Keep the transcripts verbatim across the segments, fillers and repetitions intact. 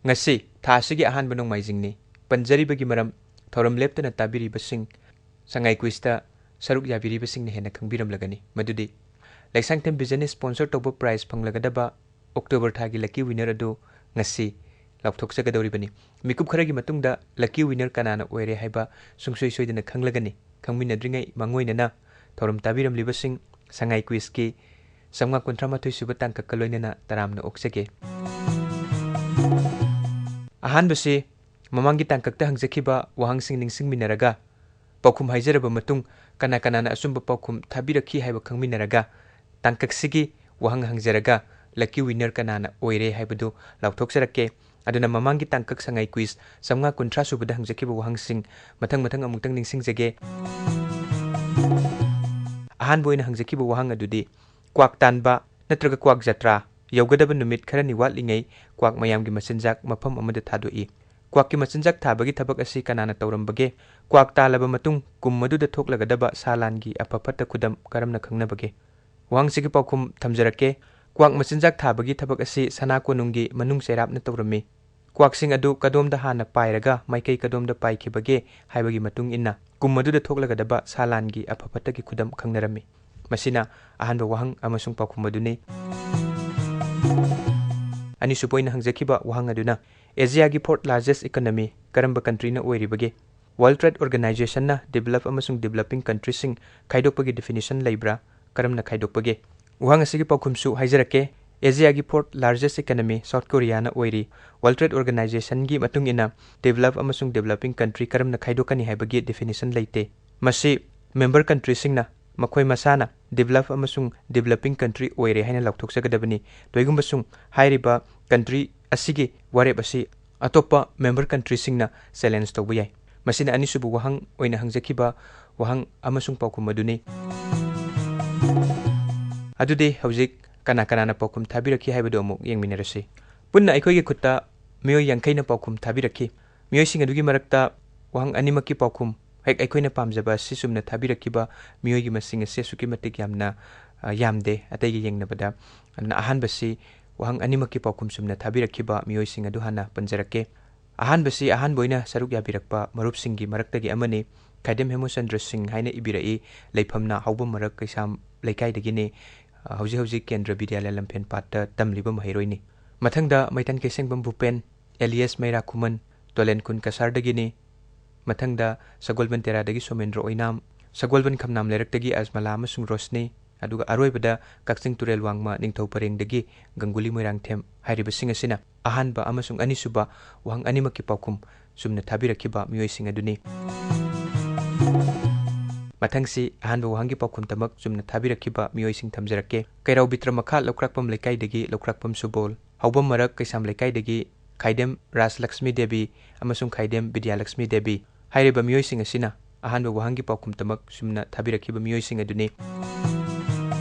ꯉꯁꯤ ꯊꯥ ꯑꯁꯤꯒꯤ ꯑꯍꯥꯟꯕ ꯅꯣꯡꯃꯥꯏꯖꯤꯡꯅꯤ꯫ ꯄꯟꯖꯔꯤꯕꯒꯤ ꯃꯔꯝ, ꯊꯧꯔꯝ ꯂꯦꯞꯇꯅ ꯇꯥꯕꯤꯔꯤꯕꯁꯤꯡ, ꯁꯉꯥꯏ ꯀ꯭ꯋꯤꯖꯇ ꯁꯔꯨꯛ ꯌꯥꯕꯤꯔꯤꯕꯁꯤꯡꯅ ꯍꯦꯟꯅ ꯈꯪꯕꯤꯔꯝꯂꯒꯅꯤ꯫ ꯃꯗꯨꯗꯤ ꯂꯩꯁꯥꯡꯊꯦꯝ ꯕꯤꯖꯟꯅ sponsor ꯇꯧꯕ prize ꯐꯪꯂꯒꯗꯕ October ꯊꯥꯒꯤ lucky winner ꯑꯗꯨ ꯉꯁꯤ ꯂꯥꯎꯊꯣꯛꯆꯒꯗꯧꯔꯤꯕꯅꯤ꯫ ꯃꯤꯀꯨꯞ ꯈꯔꯒꯤ ꯃꯇꯨꯡꯗ lucky winner ꯀꯅꯥꯅ ꯑꯣꯏꯔꯦ ꯍꯥꯏꯕ ꯁꯨꯡꯁꯣꯏ ꯁꯣꯏꯗꯅ ꯈꯪꯂꯒꯅꯤ꯫ ꯈꯪꯃꯤꯟꯅꯗ꯭ꯔꯤꯉꯩ ꯃꯥꯡꯑꯣꯏꯅꯅ ꯊꯧꯔꯝ ꯇꯥꯕꯤꯔꯝꯂꯤꯕꯁꯤꯡ, ꯁꯉꯥꯏ ꯀ꯭ꯋꯤꯖꯀꯤ ꯆꯥꯝꯃꯉꯥ ꯀꯨꯟꯊ꯭ꯔꯥ ꯃꯥꯊꯣꯏ ꯁꯨꯕ ꯇꯥꯡꯀꯛꯀ ꯂꯣꯏꯅꯅ ꯇꯔꯥꯝꯅ ꯑꯣꯛꯆꯒꯦ꯫ ꯑꯍꯥꯟꯕꯁꯤ ꯃꯃꯥꯡꯒꯤ ꯇꯥꯡꯀꯛꯇ ꯍꯪꯖꯈꯤꯕ ꯋꯥꯍꯪꯁꯤꯡ ꯅꯤꯡꯁꯤꯡꯃꯤꯟꯅꯔꯒ, ꯄꯥꯎꯈꯨꯝ ꯍꯥꯏꯖꯔꯕ ꯃꯇꯨꯡ, ꯀꯅꯥ ꯀꯅꯥꯅ ꯑꯆꯨꯝꯕ ꯄꯥꯎꯈꯨꯝ ꯊꯥꯕꯤꯔꯛꯈꯤ ꯍꯥꯏꯕ ꯈꯪꯃꯤꯟꯅꯔꯒ, ꯇꯥꯡꯀꯛꯁꯤꯒꯤ ꯋꯥꯍꯪ ꯍꯪꯖꯔꯒ lucky winner ꯀꯅꯥꯅ ꯑꯣꯏꯔꯦ ꯍꯥꯏꯕꯗꯨ ꯂꯥꯎꯊꯣꯛꯆꯔꯛꯀꯦ꯫ ꯑꯗꯨꯅ ꯃꯃꯥꯡꯒꯤ ꯇꯥꯡꯀꯛ ꯁꯉꯥꯏ ꯀ꯭ꯋꯤꯖ ꯆꯥꯝꯃꯉꯥ ꯀꯨꯟꯊ꯭ꯔꯥ ꯁꯨꯕꯗ ꯍꯪꯖꯈꯤꯕ ꯋꯥꯍꯪꯁꯤꯡ ꯃꯊꯪ ꯃꯊꯪ ꯑꯃꯨꯛꯇꯪ ꯅꯤꯡꯁꯤꯡꯖꯒꯦ꯫ ꯑꯍꯥꯟꯕ ꯑꯣꯏꯅ ꯍꯪꯖꯈꯤꯕ ꯋꯥꯍꯪ ꯑꯗꯨꯗꯤ, ꯀ꯭ꯋꯥꯛ ꯇꯥꯟꯕ ꯅꯠꯇ꯭ꯔꯒ ꯀ꯭ꯋꯥꯛ ꯖꯇ꯭ꯔꯥ ꯌꯧꯒꯗꯕ ꯅꯨꯃꯤꯠ ꯈꯔꯅꯤ ꯋꯥꯠꯂꯤꯉꯩ ꯀ꯭ꯋꯥꯛ ꯃꯌꯥꯝꯒꯤ ꯃꯆꯤꯟꯖꯥꯛ ꯃꯐꯝ ꯑꯃꯗ ꯊꯥꯗꯣꯛꯏ꯫ ꯀ꯭ꯋꯥꯛꯀꯤ ꯃꯆꯤꯟꯖꯥꯛ ꯊꯥꯕꯒꯤ ꯊꯕꯛ ꯑꯁꯤ ꯀꯅꯥꯅ ꯇꯧꯔꯝꯕꯒꯦ? ꯀ꯭ꯋꯥꯛ ꯇꯥꯜꯂꯕ ꯃꯇꯨꯡ ꯀꯨꯝ ꯑꯗꯨꯗ ꯊꯣꯛꯂꯒꯗꯕ ꯁꯥ ꯂꯥꯟꯒꯤ ꯑꯐ ꯐꯠꯇ ꯈꯨꯗꯝ ꯀꯔꯝꯅ ꯈꯪꯅꯕꯒꯦ? ꯋꯥꯍꯪꯁꯤꯒꯤ ꯄꯥꯎꯈꯨꯝ ꯊꯝꯖꯔꯛꯀꯦ꯫ ꯀ꯭ꯋꯥꯛ ꯃꯆꯤꯟꯖꯥꯛ ꯊꯥꯕꯒꯤ ꯊꯕꯛ ꯑꯁꯤ ꯁꯅꯥ ꯀꯣꯅꯨꯡꯒꯤ ꯃꯅꯨꯡ ꯆꯩꯔꯥꯞꯅ ꯇꯧꯔꯝꯃꯤ꯫ ꯀ꯭ꯋꯥꯛꯁꯤꯡ ꯑꯗꯨ ꯀꯗꯣꯝꯗ ꯍꯥꯟꯅ ꯄꯥꯏꯔꯒ ꯃꯥꯏꯀꯩ ꯀꯗꯣꯝꯗ ꯄꯥꯏꯈꯤꯕꯒꯦ ꯍꯥꯏꯕꯒꯤ ꯃꯇꯨꯡ ꯏꯟꯅ ꯀꯨꯝ ꯑꯗꯨꯗ ꯊꯣꯛꯂꯒꯗꯕ ꯁꯥ ꯂꯥꯟꯒꯤ ꯑꯐ ꯐꯠꯇꯒꯤ ꯈꯨꯗꯝ ꯈꯪꯅꯔꯝꯃꯤ꯫ ꯃꯁꯤꯅ ꯑꯍꯥꯟꯕ ꯋꯥꯍꯪ ꯑꯃꯁꯨꯡ ꯄꯥꯎꯈꯨꯝ ꯑꯗꯨꯅꯤ꯫ ꯑꯅꯤꯁꯨꯕ ꯑꯣꯏꯅ ꯍꯪꯖꯈꯤꯕ ꯋꯥꯍꯪ ꯑꯗꯨꯅ, ꯑꯦꯖꯤꯌꯥꯒꯤ fourth largest economy ꯀꯔꯝꯕ countryꯅ ꯑꯣꯏꯔꯤꯕꯒꯦ? World Trade Organizationꯅ develop ꯑꯃꯁꯨꯡ developing countryꯁꯤꯡ ꯈꯥꯏꯗꯣꯛꯄꯒꯤ definition ꯂꯩꯕ꯭ꯔꯥ? ꯀꯔꯝꯅ ꯈꯥꯏꯗꯣꯛꯄꯒꯦ? ꯋꯥꯍꯪ ꯑꯁꯤꯒꯤ ꯄꯥꯎꯈꯨꯝꯁꯨ ꯍꯥꯏꯖꯔꯛꯀꯦ꯫ ꯑꯦꯖꯤꯌꯥꯒꯤ fourth largest economy South Koreaꯅ ꯑꯣꯏꯔꯤ꯫ World Trade Organizationꯒꯤ ꯃꯇꯨꯡ ꯏꯟꯅ develop ꯑꯃꯁꯨꯡ developing country ꯀꯔꯝꯅ ꯈꯥꯏꯗꯣꯛꯀꯅꯤ ꯍꯥꯏꯕꯒꯤ definition ꯂꯩꯇꯦ꯫ ꯃꯁꯤ member countryꯁꯤꯡꯅ ꯃꯈꯣꯏ ꯃꯁꯥꯅ develop ꯑꯃꯁꯨꯡ developing country ꯑꯣꯏꯔꯦ ꯍꯥꯏꯅ ꯂꯥꯎꯊꯣꯛꯆꯒꯗꯕꯅꯤ꯫ ꯀꯩꯒꯨꯝꯕꯁꯨꯡ ꯍꯥꯏꯔꯤꯕ country ꯑꯁꯤꯒꯤ ꯋꯥꯔꯦꯞ ꯑꯁꯤ ꯑꯇꯣꯞꯄ member countryꯁꯤꯡꯅ challenge ꯇꯧꯕ ꯌꯥꯏ꯫ ꯃꯁꯤꯅ ꯑꯅꯤꯁꯨꯕ ꯋꯥꯍꯪ ꯑꯣꯏꯅ ꯍꯪꯖꯈꯤꯕ ꯋꯥꯍꯪ ꯑꯃꯁꯨꯡ ꯄꯥꯎꯈꯨꯝ ꯑꯗꯨꯅꯤ꯫ ꯑꯗꯨꯗꯤ ꯍꯧꯖꯤꯛ ꯀꯅꯥ ꯀꯅꯥꯅ ꯄꯥꯎꯈꯨꯝ ꯊꯥꯕꯤꯔꯛꯈꯤ ꯍꯥꯏꯕꯗꯨ ꯑꯃꯨꯛ ꯌꯦꯡꯃꯤꯟꯅꯔꯁꯤ꯫ ꯄꯨꯟꯅ ꯑꯩꯈꯣꯏꯒꯤ ꯈꯨꯠꯇ ꯃꯤꯑꯣꯏ ꯌꯥꯡꯈꯩꯅ ꯄꯥꯎꯈꯨꯝ ꯊꯥꯕꯤꯔꯛꯈꯤ꯫ ꯃꯤꯑꯣꯏꯁꯤꯡ ꯑꯗꯨꯒꯤ ꯃꯔꯛꯇ ꯋꯥꯍꯪ ꯑꯅꯤꯃꯛꯀꯤ ꯄꯥꯎꯈꯨꯝ ꯑꯩꯈꯣꯏꯅ ꯄꯥꯝꯖꯕ ꯑꯁꯤ ꯆꯨꯝꯅ ꯊꯥꯕꯤꯔꯛꯈꯤꯕ ꯃꯤꯑꯣꯏꯒꯤ ꯃꯁꯤꯡ ꯑꯁꯤ ꯑꯁꯨꯛꯀꯤ ꯃꯇꯤꯛ ꯌꯥꯝꯅ, ꯑ, ꯌꯥꯝꯗꯦ ꯑꯇꯩꯒ ꯌꯦꯡꯅꯕꯗ꯫ ꯑꯗꯨꯅ ꯑꯍꯥꯟꯕꯁꯤ ꯋꯥꯍꯪ ꯑꯅꯤꯃꯛꯀꯤ ꯄꯥꯎꯈꯨꯝ ꯆꯨꯝꯅ ꯊꯥꯕꯤꯔꯛꯈꯤꯕ ꯃꯤꯑꯣꯏꯁꯤꯡ ꯑꯗꯨ ꯍꯥꯟꯅ ꯄꯟꯖꯔꯛꯀꯦ꯫ ꯑꯍꯥꯟꯕꯁꯤ ꯑꯍꯥꯟꯕ ꯑꯣꯏꯅ ꯁꯔꯨꯛ ꯌꯥꯕꯤꯔꯛꯄ ꯃꯔꯨꯞꯁꯤꯡꯒꯤ ꯃꯔꯛꯇꯒꯤ ꯑꯃꯅꯤ꯫ ꯈꯥꯏꯗꯦꯝ ꯍꯦꯃꯆꯟꯗ꯭ꯔ ꯁꯤꯡ ꯍꯥꯏꯅ ꯏꯕꯤꯔꯛꯏ, ꯂꯩꯐꯝꯅ ꯍꯥꯎꯕꯝ ꯃꯔꯛ ꯀꯩꯁꯥꯝ ꯂꯩꯀꯥꯏꯗꯒꯤꯅꯤ꯫ ꯑ, ꯍꯧꯖꯤꯛ ꯍꯧꯖꯤꯛ ꯀꯦꯟꯗ꯭ꯔ ꯕꯤꯗ꯭ꯌꯥꯂꯌ ꯂꯝꯐꯦꯟꯄꯥꯠꯇ ꯇꯝꯂꯤꯕ ꯃꯍꯩꯔꯣꯏꯅꯤ꯫ ꯃꯊꯪꯗ ꯃꯩꯇꯟ ꯀꯩꯁꯦꯡꯕꯝ ꯚꯨꯄꯦꯟ, alias ꯃꯩꯔꯥ ꯈꯨꯃꯟ, ꯇꯣꯂꯦꯟ ꯈꯨꯟ ꯀꯁꯥꯔꯗꯒꯤꯅꯤ꯫ ꯃꯊꯪꯗ ꯁꯒꯣꯜꯕꯟ ꯇꯦꯔꯥꯗꯒꯤ ꯁꯣꯃꯦꯟꯗ꯭ꯔ ꯑꯣꯏꯅꯥꯝ, ꯁꯒꯣꯜꯕꯟ ꯈꯝꯅꯥꯝ ꯂꯩꯔꯛꯇꯒꯤ ꯑꯖꯃꯂꯥ ꯑꯃꯁꯨꯡ ꯔꯣꯁꯅꯤ, ꯑꯗꯨꯒ ꯑꯔꯣꯏꯕꯗ ꯀꯛꯆꯤꯡ ꯇꯨꯔꯦꯜ ꯋꯥꯡꯃ ꯅꯤꯡꯊꯧ ꯄꯔꯦꯡꯗꯒꯤ ꯒꯪꯒꯨꯂꯤ ꯃꯣꯏꯔꯥꯡꯊꯦꯝ ꯍꯥꯏꯔꯤꯕꯁꯤꯡ ꯑꯁꯤꯅ ꯑꯍꯥꯟꯕ ꯑꯃꯁꯨꯡ ꯑꯅꯤꯁꯨꯕ ꯋꯥꯍꯪ ꯑꯅꯤꯃꯛꯀꯤ ꯄꯥꯎꯈꯨꯝ ꯆꯨꯝꯅ ꯊꯥꯕꯤꯔꯛꯈꯤꯕ ꯃꯤꯑꯣꯏꯁꯤꯡ ꯑꯗꯨꯅꯤ꯫ ꯃꯊꯪꯁꯤ ꯑꯍꯥꯟꯕ ꯋꯥꯍꯪꯒꯤ ꯄꯥꯎꯈꯨꯝꯇꯃꯛ ꯆꯨꯝꯅ ꯊꯥꯕꯤꯔꯛꯈꯤꯕ ꯃꯤꯑꯣꯏꯁꯤꯡ ꯊꯝꯖꯔꯛꯀꯦ꯫ ꯀꯩꯔꯥꯎ ꯕꯤꯇ꯭ꯔ ꯃꯈꯥ ꯂꯧꯀ꯭ꯔꯥꯛꯄꯝ ꯂꯩꯀꯥꯏꯗꯒꯤ ꯂꯧꯀ꯭ꯔꯥꯛꯄꯝ ꯁꯨꯕꯣꯜ, ꯍꯥꯎꯕꯝ ꯃꯔꯛ ꯀꯩꯁꯥꯝ ꯂꯩꯀꯥꯏꯗꯒꯤ ꯈꯥꯏꯗꯦꯝ ꯔꯥꯖꯂꯛꯁꯃꯤ ꯗꯦꯕꯤ ꯑꯃꯁꯨꯡ ꯈꯥꯏꯗꯦꯝ ꯕꯤꯗ꯭ꯌꯥꯂꯛꯁꯃꯤ ꯗꯦꯕꯤ ꯍꯥꯏꯔꯤꯕ ꯃꯤꯑꯣꯏꯁꯤꯡ ꯑꯁꯤꯅ ꯑꯍꯥꯟꯕ ꯋꯥꯍꯪꯒꯤ ꯄꯥꯎꯈꯨꯝꯇꯃꯛ ꯆꯨꯝꯅ ꯊꯥꯕꯤꯔꯛꯈꯤꯕ ꯃꯤꯑꯣꯏꯁꯤꯡ ꯑꯗꯨꯅꯤ꯫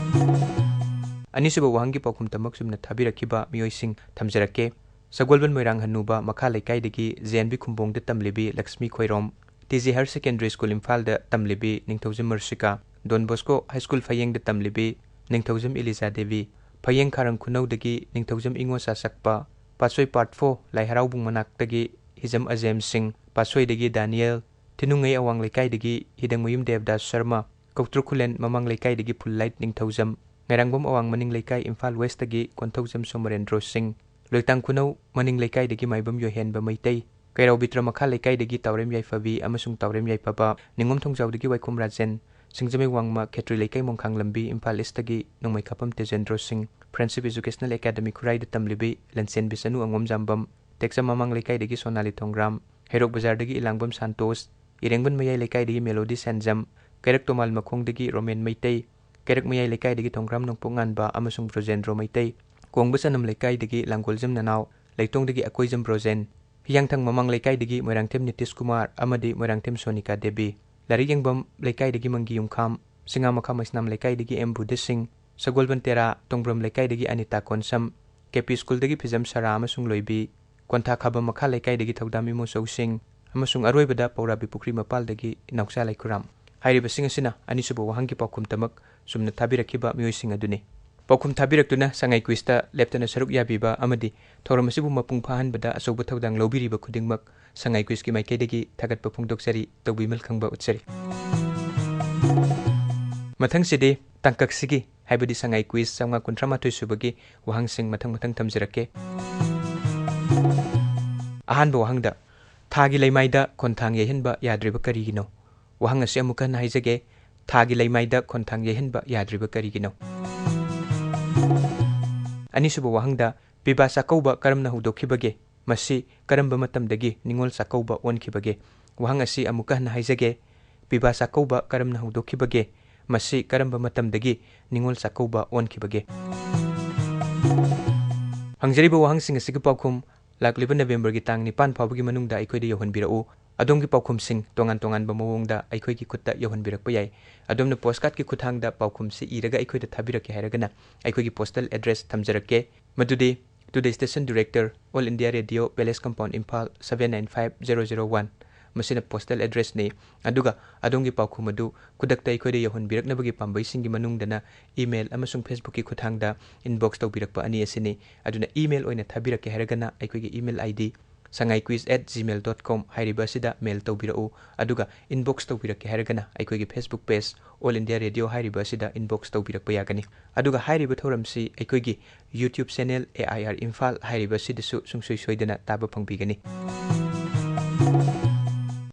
ꯑꯅꯤꯁꯨꯕ ꯋꯥꯍꯪꯒꯤ ꯄꯥꯎꯈꯨꯝꯇꯃꯛ ꯆꯨꯝꯅ ꯊꯥꯕꯤꯔꯛꯈꯤꯕ ꯃꯤꯑꯣꯏꯁꯤꯡ ꯊꯝꯖꯔꯛꯀꯦ꯫ ꯁꯒꯣꯜꯕꯟ ꯃꯣꯏꯔꯥꯡ ꯍꯅꯨꯕ ꯃꯈꯥ ꯂꯩꯀꯥꯏꯗꯒꯤ ꯖꯦ ꯑꯦꯟ ꯕꯤ ꯈꯨꯝꯕꯣꯡꯗ ꯇꯝꯂꯤꯕꯤ Lakshmi Khoirom, T G higher secondary school ꯏꯝꯐꯥꯜꯗ ꯇꯝꯂꯤꯕꯤ Ningthoujam Marsika, Don Bosco high school ꯐꯌꯦꯡꯗ ꯇꯝꯂꯤꯕꯤ ꯅꯤꯡꯊꯧꯖꯝ ꯏꯂꯤꯖꯥ ꯗꯦꯕꯤ, ꯐꯌꯦꯡ ꯈꯥꯔꯪ ꯈꯨꯅꯧꯗꯒꯤ ꯅꯤꯡꯊꯧꯖꯝ ꯏꯉꯣ ꯆꯥꯁꯛꯄ, ꯄꯥꯠꯁꯣꯏ ꯄꯥꯔꯠ ꯐꯣꯔ ꯂꯥꯏ ꯍꯔꯥꯎꯕꯨꯡ ꯃꯅꯥꯛꯇꯒꯤ ꯍꯤꯖꯝ ꯑꯖꯦꯝ ꯁꯤꯡ, ꯄꯥꯠꯁꯣꯏꯗꯒꯤ ꯗꯥꯅꯤꯌꯦꯜ, ꯊꯤꯅꯨꯡꯉꯩ ꯑꯋꯥꯡ ꯂꯩꯀꯥꯏꯗꯒꯤ ꯍꯤꯗꯪꯃꯌꯨꯝ ꯗꯦꯕꯗꯥꯁ ꯁꯔꯃ, ꯀꯧꯇ꯭ꯔꯨꯛ ꯈꯨꯂꯦꯟ ꯃꯃꯥꯡ ꯂꯩꯀꯥꯏꯗꯒꯤ ꯐꯨꯜꯂꯥꯏꯠ ꯅꯤꯡꯊꯧꯖꯝ, ꯉꯥꯏꯔꯥꯡꯕꯝ ꯑꯋꯥꯡ ꯃꯅꯤꯡ ꯂꯩꯀꯥꯏ ꯏꯝꯐꯥꯜ ꯋꯦꯁꯇꯒꯤ ꯀꯣꯟꯊꯧꯖꯝ ꯁꯣꯃꯔꯦꯟꯗ꯭ꯔꯣ ꯁꯤꯡ, ꯂꯣꯏꯇꯥꯡ ꯈꯨꯅꯧ ꯃꯅꯤꯡ ꯂꯩꯀꯥꯏꯗꯒꯤ ꯃꯥꯏꯕꯝ ꯌꯣꯍꯦꯟꯕ ꯃꯩꯇꯩ, ꯀꯩꯔꯥꯎ ꯕꯤꯇ꯭ꯔ ꯃꯈꯥ ꯂꯩꯀꯥꯏꯗꯒꯤ ꯇꯥꯎꯔꯦꯝ ꯌꯥꯏꯐꯕꯤ ꯑꯃꯁꯨꯡ ꯇꯥꯎꯔꯦꯝ ꯌꯥꯏꯐꯕ, ꯅꯤꯉꯣꯝ ꯊꯣꯡꯖꯥꯎꯗꯒꯤ ꯋꯥꯏꯈꯣꯝ ꯔꯥꯖꯦꯟ, ꯁꯤꯡꯖꯃꯩ ꯋꯥꯡꯃ ꯈꯦꯇ꯭ꯔꯤ ꯂꯩꯀꯥꯏ ꯃꯣꯡꯈꯥꯡ ꯂꯝꯕꯤ ꯏꯝꯐꯥꯜ ꯏꯁꯇꯒꯤ ꯅꯣꯡꯃꯩ ꯀꯥꯄꯝ ꯇꯦꯖꯦꯟꯗ꯭ꯔꯣ ꯁꯤꯡ, ꯐ꯭ꯔꯦꯟꯁꯤꯞ ꯏꯖꯨꯀꯦꯁꯅꯦꯜ ꯑꯦꯀꯥꯗꯃꯤ ꯈꯨꯔꯥꯏꯗ ꯇꯝꯂꯤꯕꯤ ꯂꯟꯆꯦꯟꯕꯤ ꯆꯅꯨ ꯑꯉꯣꯝ ꯖꯥꯝꯕꯝ, ꯇꯦꯛꯆꯝ ꯃꯃꯥꯡ ꯂꯩꯀꯥꯏꯗꯒꯤ ꯁꯣꯅꯥꯂꯤ ꯊꯣꯡꯒ꯭ꯔꯥꯝ, ꯍꯩꯔꯣꯛ ꯕꯖꯥꯔꯗꯒꯤ ꯏꯂꯥꯡꯕꯝ ꯁꯥꯟꯇꯣꯁ, ꯏꯔꯦꯡꯕꯟ ꯃꯌꯥꯏ ꯂꯩꯀꯥꯏꯗꯒꯤ ꯃꯦꯂꯣꯗꯤ ꯁꯦꯟꯖꯝ, ꯀꯩꯔꯛ ꯇꯣꯃꯥꯜ ꯃꯈꯣꯡꯗꯒꯤ ꯔꯣꯃꯦꯟ ꯃꯩꯇꯩ, ꯀꯩꯔꯛ ꯃꯌꯥꯏ ꯂꯩꯀꯥꯏꯗꯒꯤ ꯊꯣꯡꯒ꯭ꯔꯥꯝ ꯅꯣꯡꯄꯣꯛ ꯉꯥꯟꯕ ꯑꯃꯁꯨꯡ ꯕ꯭ꯔꯣꯖꯦꯟꯗ꯭ꯔꯣ ꯃꯩꯇꯩ, ꯀꯣꯡꯕ ꯆꯅꯝ ꯂꯩꯀꯥꯏꯗꯒꯤ ꯂꯥꯡꯒꯣꯜꯖꯝ ꯅꯅꯥꯎ, ꯂꯩꯇꯣꯡꯗꯒꯤ ꯑꯀꯣꯏꯖꯝ ꯕ꯭ꯔꯣꯖꯦꯟ, ꯍꯤꯌꯥꯡꯊꯥꯡ ꯃꯃꯥꯡ ꯂꯩꯀꯥꯏꯗꯒꯤ ꯃꯣꯏꯔꯥꯡꯊꯦꯝ ꯅꯤꯇꯤꯁ ꯀꯨꯃꯥꯔ ꯑꯃꯗꯤ ꯃꯣꯏꯔꯥꯡꯊꯦꯝ ꯁꯣꯅꯤꯀꯥ ꯗꯦꯕꯤ, ꯂꯥꯏꯔꯤꯛ ꯌꯦꯡꯕꯝ ꯂꯩꯀꯥꯏꯗꯒꯤ ꯃꯪꯒꯤ ꯌꯨꯝꯈꯥꯝ, ꯁꯤꯡꯉꯥ ꯃꯈꯥ ꯃꯩꯁꯅꯥꯝ ꯂꯩꯀꯥꯏꯗꯒꯤ ꯑꯦꯝ ꯕꯨꯙ ꯁꯤꯡ, ꯁꯒꯣꯜꯕꯟ ꯇꯦꯔꯥ ꯇꯣꯡꯕ꯭ꯔꯝ ꯂꯩꯀꯥꯏꯗꯒꯤ ꯑꯅꯤꯇꯥ ꯀꯣꯟꯁꯝ, ꯀꯦ ꯄꯤ ꯁ꯭ꯀꯨꯜꯗꯒꯤ ꯐꯤꯖꯝ ꯁꯔꯥ ꯑꯃꯁꯨꯡ ꯂꯣꯏꯕꯤ, ꯀꯣꯟꯊꯥ ꯈꯥꯕꯝ ꯃꯈꯥ ꯂꯩꯀꯥꯏꯗꯒꯤ ꯊꯧꯗꯥꯝ ꯏꯃꯣꯆꯧ ꯁꯤꯡ, ꯑꯃꯁꯨꯡ ꯑꯔꯣꯏꯕꯗ ꯄꯧꯔꯥꯕꯤ ꯄꯨꯈ꯭ꯔꯤ ꯃꯄꯥꯜꯗꯒꯤ ꯅꯥꯎꯆꯥ ꯂꯩꯈꯨꯔꯥꯝ꯫ ꯍꯥꯏꯔꯤꯕꯁꯤꯡ ꯑꯁꯤꯅ ꯑꯅꯤꯁꯨꯕ ꯋꯥꯍꯪꯒꯤ ꯄꯥꯎꯈꯨꯝ ꯇꯃꯛ ꯆꯨꯝꯅ ꯊꯥꯕꯤꯔꯛꯈꯤꯕ ꯃꯤꯑꯣꯏꯁꯤꯡ ꯑꯗꯨꯅꯤ꯫ ꯄꯥꯎꯈꯨꯝ ꯊꯥꯕꯤꯔꯛꯇꯨꯅ ꯁꯉꯥꯏ ꯀ꯭ꯋꯤꯖꯇ ꯂꯦꯞꯇꯅ ꯁꯔꯨꯛ ꯌꯥꯕꯤꯕ ꯑꯃꯗꯤ ꯊꯧꯔꯝ ꯑꯁꯤꯕꯨ ꯃꯄꯨꯡ ꯐꯥꯍꯟꯕꯗ ꯑꯆꯧꯕ ꯊꯧꯗꯥꯡ ꯂꯧꯕꯤꯔꯤꯕ ꯈꯨꯗꯤꯡꯃꯛ ꯁꯉꯥꯏ ꯀ꯭ꯋꯤꯖꯀꯤ ꯃꯥꯏꯀꯩꯗꯒꯤ ꯊꯥꯒꯠꯄ ꯐꯣꯡꯗꯣꯛꯆꯔꯤ, ꯇꯧꯕꯤꯃꯜ ꯈꯪꯕ ꯎꯠꯆꯔꯤ꯫ ꯃꯊꯪꯁꯤꯗꯤ ꯇꯥꯡꯀꯛꯁꯤꯒꯤ, ꯍꯥꯏꯕꯗꯤ ꯁꯉꯥꯏ ꯀ꯭ꯋꯤꯖ ꯆꯥꯝꯃꯉꯥ ꯀꯨꯟꯊ꯭ꯔꯥ ꯃꯥꯊꯣꯏ ꯁꯨꯕꯒꯤ ꯋꯥꯍꯪꯁꯤꯡ ꯃꯊꯪ ꯃꯊꯪ ꯊꯝꯖꯔꯛꯀꯦ꯫ ꯑꯍꯥꯟꯕ ꯋꯥꯍꯪꯗ, ꯊꯥꯒꯤ ꯂꯩꯃꯥꯏꯗ ꯈꯣꯟꯊꯥꯡ ꯌꯩꯍꯟꯕ ꯌꯥꯗ꯭ꯔꯤꯕ ꯀꯔꯤꯒꯤꯅꯣ? ꯋꯥꯍꯪ ꯑꯁꯤ ꯑꯃꯨꯛ ꯍꯟꯅ ꯍꯥꯏꯖꯒꯦ, ꯊꯥꯒꯤ ꯂꯩꯃꯥꯏꯗ ꯈꯣꯟꯊꯥꯡ ꯌꯩꯍꯟꯕ ꯌꯥꯗ꯭ꯔꯤꯕ ꯀꯔꯤꯒꯤꯅꯣ? ꯑꯅꯤꯁꯨꯕ ꯋꯥꯍꯪꯗ, ꯄꯤꯕꯥ ꯆꯥꯛꯀꯧꯕ ꯀꯔꯝꯅ ꯍꯧꯗꯣꯛꯈꯤꯕꯒꯦ? ꯃꯁꯤ ꯀꯔꯝꯕ ꯃꯇꯝꯗꯒꯤ ꯅꯤꯉꯣꯜ ꯆꯥꯛꯀꯧꯕ ꯑꯣꯟꯈꯤꯕꯒꯦ? ꯋꯥꯍꯪ ꯑꯁꯤ ꯑꯃꯨꯛꯀ ꯍꯟꯅ ꯍꯥꯏꯖꯒꯦ, ꯄꯤꯕꯥ ꯆꯥꯛꯀꯧꯕ ꯀꯔꯝꯅ ꯍꯧꯗꯣꯛꯈꯤꯕꯒꯦ? ꯃꯁꯤ ꯀꯔꯝꯕ ꯃꯇꯝꯗꯒꯤ ꯅꯤꯉꯣꯜ ꯆꯥꯛꯀꯧꯕ ꯑꯣꯟꯈꯤꯕꯒꯦ? ꯍꯪꯖꯔꯤꯕ ꯋꯥꯍꯪꯁꯤꯡ ꯑꯁꯤꯒꯤ ꯄꯥꯎꯈꯨꯝ ꯂꯥꯛꯂꯤꯕ ꯅꯕꯦꯝꯕꯔꯒꯤ ꯇꯥꯡ ꯅꯤꯄꯥꯟ ꯐꯥꯎꯕꯒꯤ ꯃꯅꯨꯡꯗ ꯑꯩꯈꯣꯏꯗ ꯌꯧꯍꯟꯕꯤꯔꯛꯎ꯫ ꯑꯗꯣꯝꯒꯤ ꯄꯥꯎꯈꯨꯝꯁꯤꯡ ꯇꯣꯉꯥꯟ ꯇꯣꯉꯥꯟꯕ ꯃꯑꯣꯡꯗ ꯑꯩꯈꯣꯏꯒꯤ ꯈꯨꯠꯇ ꯌꯧꯍꯟꯕꯤꯔꯛꯄ ꯌꯥꯏ꯫ ꯑꯗꯣꯝꯅ ꯄꯣꯁꯀꯥꯔꯠꯀꯤ ꯈꯨꯠꯊꯥꯡꯗ ꯄꯥꯎꯈꯨꯝꯁꯤ ꯏꯔꯒ ꯑꯩꯈꯣꯏꯗ ꯊꯥꯕꯤꯔꯛꯀꯦ ꯍꯥꯏꯔꯒꯅ ꯑꯩꯈꯣꯏꯒꯤ ꯄꯣꯁꯇꯦꯜ ꯑꯦꯗ꯭ꯔꯦꯁ ꯊꯝꯖꯔꯛꯀꯦ꯫ ꯃꯗꯨꯗꯤ, To the Station Director, All India Radio, Palace Compound, Imphal, seven nine five zero zero one꯫ ꯃꯁꯤꯅ ꯄꯣꯁꯇꯦꯜ ꯑꯦꯗ꯭ꯔꯦꯁꯅꯤ꯫ ꯑꯗꯨꯒ ꯑꯗꯣꯝꯒꯤ ꯄꯥꯎꯈꯨꯝ ꯑꯗꯨ ꯈꯨꯗꯛꯇ ꯑꯩꯈꯣꯏꯗ ꯌꯧꯍꯟꯕꯤꯔꯛꯅꯕꯒꯤ ꯄꯥꯝꯕꯩꯁꯤꯡꯒꯤ ꯃꯅꯨꯡꯗꯅ ꯏꯃꯦꯜ ꯑꯃꯁꯨꯡ ꯐꯦꯁꯕꯨꯛꯀꯤ ꯈꯨꯠꯊꯥꯡꯗ ꯏꯟꯕꯣꯛꯁ ꯇꯧꯕꯤꯔꯛꯄ ꯑꯅꯤ ꯑꯁꯤꯅꯤ꯫ ꯑꯗꯨꯅ ꯏꯃꯦꯜ ꯑꯣꯏꯅ ꯊꯥꯕꯤꯔꯛꯀꯦ ꯍꯥꯏꯔꯒꯅ ꯑꯩꯈꯣꯏꯒꯤ email ID, sangaikwiz at gmail dot com ꯍꯥꯏꯔꯤꯕ ꯑꯁꯤꯗ ꯃꯦꯜ ꯇꯧꯕꯤꯔꯛꯎ꯫ ꯑꯗꯨꯒ ꯏꯟꯕꯣꯛꯁ ꯇꯧꯕꯤꯔꯛꯀꯦ ꯍꯥꯏꯔꯒꯅ ꯑꯩꯈꯣꯏꯒꯤ Facebook page All India Radio ꯍꯥꯏꯔꯤꯕ ꯑꯁꯤꯗ ꯏꯟꯕꯣꯛꯁ ꯇꯧꯕꯤꯔꯛꯄ ꯌꯥꯒꯅꯤ꯫ ꯑꯗꯨꯒ ꯍꯥꯏꯔꯤꯕ ꯊꯧꯔꯝꯁꯤ ꯑꯩꯈꯣꯏꯒꯤ YouTube ꯆꯦꯅꯦꯜ AIR ꯏꯝꯐꯥꯜ ꯍꯥꯏꯔꯤꯕ ꯑꯁꯤꯗꯁꯨ ꯁꯨꯡꯁꯣꯏ ꯁꯣꯏꯗꯅ ꯇꯥꯕ ꯐꯪꯕꯤꯒꯅꯤ꯫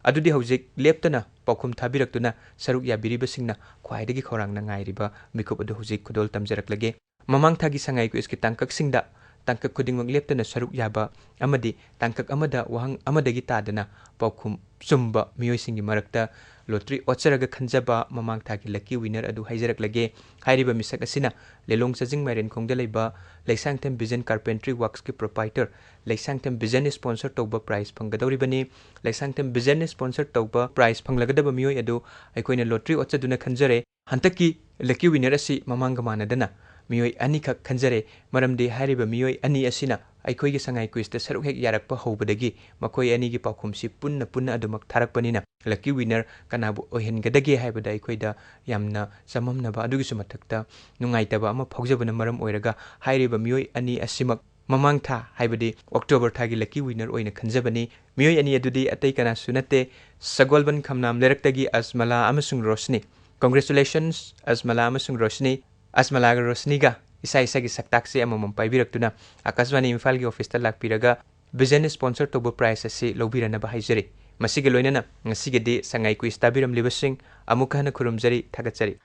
ꯑꯗꯨꯗꯤ ꯍꯧꯖꯤꯛ ꯂꯦꯞꯇꯅ ꯄꯥꯎꯈꯨꯝ ꯊꯥꯕꯤꯔꯛꯇꯨꯅ ꯁꯔꯨꯛ ꯌꯥꯕꯤꯔꯤꯕꯁꯤꯡꯅ ꯈ꯭ꯋꯥꯏꯗꯒꯤ ꯈꯧꯔꯥꯡꯅ ꯉꯥꯏꯔꯤꯕ ꯃꯤꯀꯨꯞ ꯑꯗꯨ ꯍꯧꯖꯤꯛ ꯈꯨꯗꯣꯜ ꯇꯝꯖꯔꯛꯂꯒꯦ꯫ ꯃꯃꯥꯡ ꯊꯥꯒꯤ ꯁꯉꯥꯏ ꯀ꯭ꯋꯤꯖꯀꯤ ꯇꯥꯡꯀꯛꯁꯤꯡꯗ ꯇꯥꯡꯀꯛ ꯈꯨꯗꯤꯡꯃꯛ ꯂꯦꯞꯇꯅ ꯁꯔꯨꯛ ꯌꯥꯕ ꯑꯃꯗꯤ ꯇꯥꯡꯀꯛ ꯑꯃꯗ ꯋꯥꯍꯪ ꯑꯃꯗꯒꯤ ꯇꯥꯗꯅ ꯄꯥꯎꯈꯨꯝ ꯆꯨꯝꯕ ꯃꯤꯑꯣꯏꯁꯤꯡꯒꯤ ꯃꯔꯛꯇ ꯂꯣꯇ꯭ꯔꯤ ꯑꯣꯠꯆꯔꯒ ꯈꯟꯖꯕ ꯃꯃꯥꯡ ꯊꯥꯒꯤ ꯂꯛꯀꯤ ꯋꯤꯅꯔ ꯑꯗꯨ ꯍꯥꯏꯖꯔꯛꯂꯒꯦ꯫ ꯍꯥꯏꯔꯤꯕ ꯃꯤꯁꯛ ꯑꯁꯤꯅ ꯂꯤꯂꯣꯡ ꯆꯥꯖꯤꯡ ꯃꯥꯏꯔꯦꯟꯈꯣꯡꯗ ꯂꯩꯕ Leishangthem vision carpentry ꯋꯥꯔꯛꯁꯀꯤ proprietor, Leishangthem ꯚꯤꯖꯟꯅ sponsor ꯇꯧꯕ ꯄ꯭ꯔꯥꯏꯖ ꯐꯪꯒꯗꯧꯔꯤꯕꯅꯤ꯫ ꯂꯩꯁꯥꯡꯊꯦꯝ ꯚꯤꯖꯟꯅ ꯁ꯭ꯄꯣꯟꯁꯔ ꯇꯧꯕ ꯄ꯭ꯔꯥꯏꯖ ꯐꯪꯂꯒꯗꯕ ꯃꯤꯑꯣꯏ ꯑꯗꯨ ꯑꯩꯈꯣꯏꯅ ꯂꯣꯇ꯭ꯔꯤ ꯑꯣꯠꯆꯗꯨꯅ ꯈꯟꯖꯔꯦ꯫ ꯍꯟꯗꯛꯀꯤ ꯂꯛꯀꯤ ꯋꯤꯅꯔ ꯑꯁꯤ ꯃꯃꯥꯡꯒ ꯃꯥꯟꯅꯗꯅ ꯃꯤꯑꯣꯏ ꯑꯅꯤꯈꯛ ꯈꯟꯖꯔꯦ, ꯃꯔꯝꯗꯤ ꯍꯥꯏꯔꯤꯕ ꯃꯤꯑꯣꯏ ꯑꯅꯤ ꯑꯁꯤꯅ ꯑꯩꯈꯣꯏꯒꯤ ꯁꯉꯥꯏ ꯀ꯭ꯋꯤꯖꯇ ꯁꯔꯨꯛ ꯍꯦꯛ ꯌꯥꯔꯛꯄ ꯍꯧꯕꯗꯒꯤ ꯃꯈꯣꯏ ꯑꯅꯤꯒꯤ ꯄꯥꯎꯈꯨꯝꯁꯤ ꯄꯨꯟꯅ ꯄꯨꯟꯅ ꯑꯗꯨꯃꯛ ꯊꯥꯔꯛꯄꯅꯤꯅ, ꯂꯛꯀꯤ ꯋꯤꯅꯔ ꯀꯅꯥꯕꯨ ꯑꯣꯏꯍꯟꯒꯗꯒꯦ ꯍꯥꯏꯕꯗ ꯑꯩꯈꯣꯏꯗ ꯌꯥꯝꯅ ꯆꯃꯝꯅꯕ, ꯑꯗꯨꯒꯤꯁꯨ ꯃꯊꯛꯇ ꯅꯨꯡꯉꯥꯏꯇꯕ ꯑꯃ ꯐꯥꯎꯖꯕꯅ ꯃꯔꯝ ꯑꯣꯏꯔꯒ, ꯍꯥꯏꯔꯤꯕ ꯃꯤꯑꯣꯏ ꯑꯅꯤ ꯑꯁꯤꯃꯛ ꯃꯃꯥꯡ ꯊꯥ, ꯍꯥꯏꯕꯗꯤ ꯑꯣꯛꯇꯣꯕꯔ ꯊꯥꯒꯤ ꯂꯛꯀꯤ ꯋꯤꯅꯔ ꯑꯣꯏꯅ ꯈꯟꯖꯕꯅꯤ꯫ ꯃꯤꯑꯣꯏ ꯑꯅꯤ ꯑꯗꯨꯗꯤ ꯑꯇꯩ ꯀꯅꯥꯁꯨ ꯅꯠꯇꯦ, ꯁꯒꯣꯜꯕꯟ ꯈꯝꯅꯥꯝ ꯂꯩꯔꯛꯇꯒꯤ ꯑꯖꯃꯂꯥ ꯑꯃꯁꯨꯡ ꯔꯣꯁꯅꯤ꯫ Congratulations, ꯑꯖꯃꯂꯥ ꯑꯃꯁꯨꯡ ꯔꯣꯁꯅꯤ꯫ ꯑꯖꯃꯂꯥꯒ ꯔꯣꯁꯅꯤꯒ ꯏꯁꯥ ꯏꯁꯥꯒꯤ ꯁꯛꯇꯥꯛꯁꯦ ꯑꯃꯃꯝ ꯄꯥꯏꯕꯤꯔꯛꯇꯨꯅ ꯑꯀꯥꯁꯕꯥꯅꯤ ꯏꯝꯐꯥꯜꯒꯤ ꯑꯣꯐꯤꯁꯇ ꯂꯥꯛꯄꯤꯔꯒ ꯕꯤꯖꯟ ꯁ꯭ꯄꯣꯟꯁꯔ ꯇꯧꯕ ꯄ꯭ꯔꯥꯏꯖ ꯑꯁꯤ ꯂꯧꯕꯤꯔꯅꯕ ꯍꯥꯏꯖꯔꯤ꯫ ꯃꯁꯤꯒꯤ ꯂꯣꯏꯅꯅ ꯉꯁꯤꯒꯤꯗꯤ ꯁꯉꯥꯏ ꯀ꯭ꯋꯤꯖ ꯇꯥꯕꯤꯔꯝꯂꯤꯕꯁꯤꯡ ꯑꯃꯨꯛ ꯍꯟꯅ ꯈꯨꯔꯨꯝꯖꯔꯤ, ꯊꯥꯒꯠꯆꯔꯤ꯫